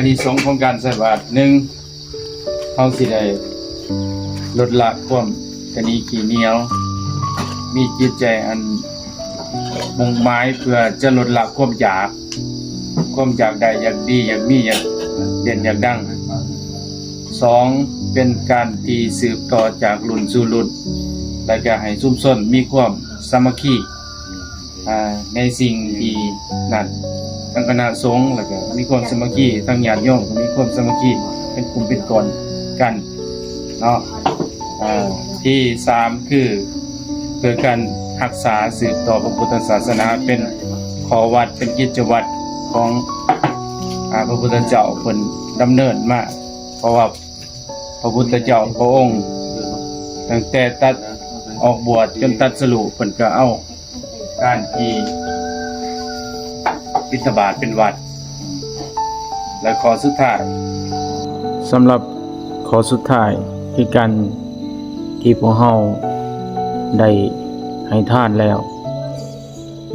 ອານິສົງຂອງການໃສ່ບາດ ໜຶ່ງ ເຮົາຊິໄດ້ລົດລະຄວາມຕະໜີຂີ້ໜຽວ ມີຈິດໃຈອັນມຸ່ງໝາຍເພື່ອຈະລົດລະຄວາມຢາກ ຄວາມຢາກໄດ້ ຢາກດີ ຢາກມີ ຢາກເດັ່ນ ຢາກດັງ. ສອງ ເປັນການທີ່ສືບຕໍ່ຈາກລຸ້ນສູ່ລຸ້ນ ແລະ ກະໃຫ້ຊຸມຊົນມີຄວາມສາມັກຄີ ອ່າ ໃນສິ່ງທີ່ນັ້ນ ທັງຄະນະສົງ ແລ້ວກໍມີຄວາມສາມັກຄີ ທັງຍາດໂຍມກໍມີຄວາມສາມັກຄີ ເປັນກຸ່ມເປັນກ້ອນກັນເນາະ. ອ່າ ທີສາມ ຄືເພື່ອການຮັກສາສືບຕໍ່ພະພຸດທະສາສະໜາ ເປັນຂໍ້ວັດ ເປັນກິດຈະວັດຂອງ ອ່າ ພະພຸດທະເຈົ້າເພິ່ນດຳເນີນມາ ເພາະວ່າພະພຸດທະເຈົ້າພະອົງ ຕັ້ງແຕ່ຕັດອອກບວດຈົນຕັດສະຮູ້ ເພິ່ນກໍເອົາ ການທີ່ບິນທະບາດເປັນວັດ. ແລະ ຂໍ້ສຸດທ້າຍ ສຳລັບຂໍ້ສຸດທ້າຍ ຄືການທີ່ພວກເຮົາໄດ້ໃຫ້ທານແລ້ວ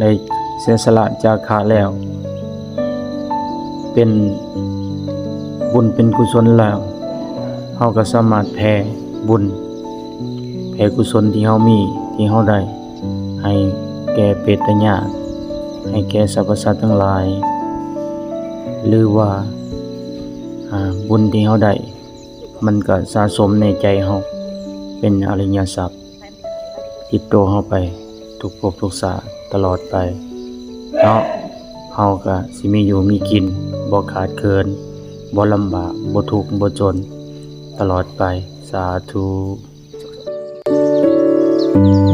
ໄດ້ເສຍສະຫຼະຈາຄະແລ້ວ ເປັນບຸນເປັນກຸສົນແລ້ວ ເຮົາກໍສາມາດແຜ່ບຸນ ແຜ່ກຸສົນທີ່ເຮົາມີ ທີ່ເຮົາໄດ້ ໃຫ້ແກ່ເປດຕະຍາດ ໃຫ້ແກ່ສັບພະສັດທັງຫຼາຍ ຫຼືວ່າ ອ່າ ບຸນທີ່ເຮົາໄດ້ ມັນກໍສະສົມໃນໃຈເຮົາ ເປັນອະລິຍະຊັບ ຕິດໂຕເຮົາໄປທຸກພົບທຸກຊາດຕະຫຼອດໄປເນາະ. ເຮົາກໍຊິມີຢູ່ມີກິນ ບໍ່ຂາດເຂີນ ບໍ່ລຳບາກ ບໍ່ທຸກບໍ່ຈົນຕະຫຼອດໄປ. ສາທຸ.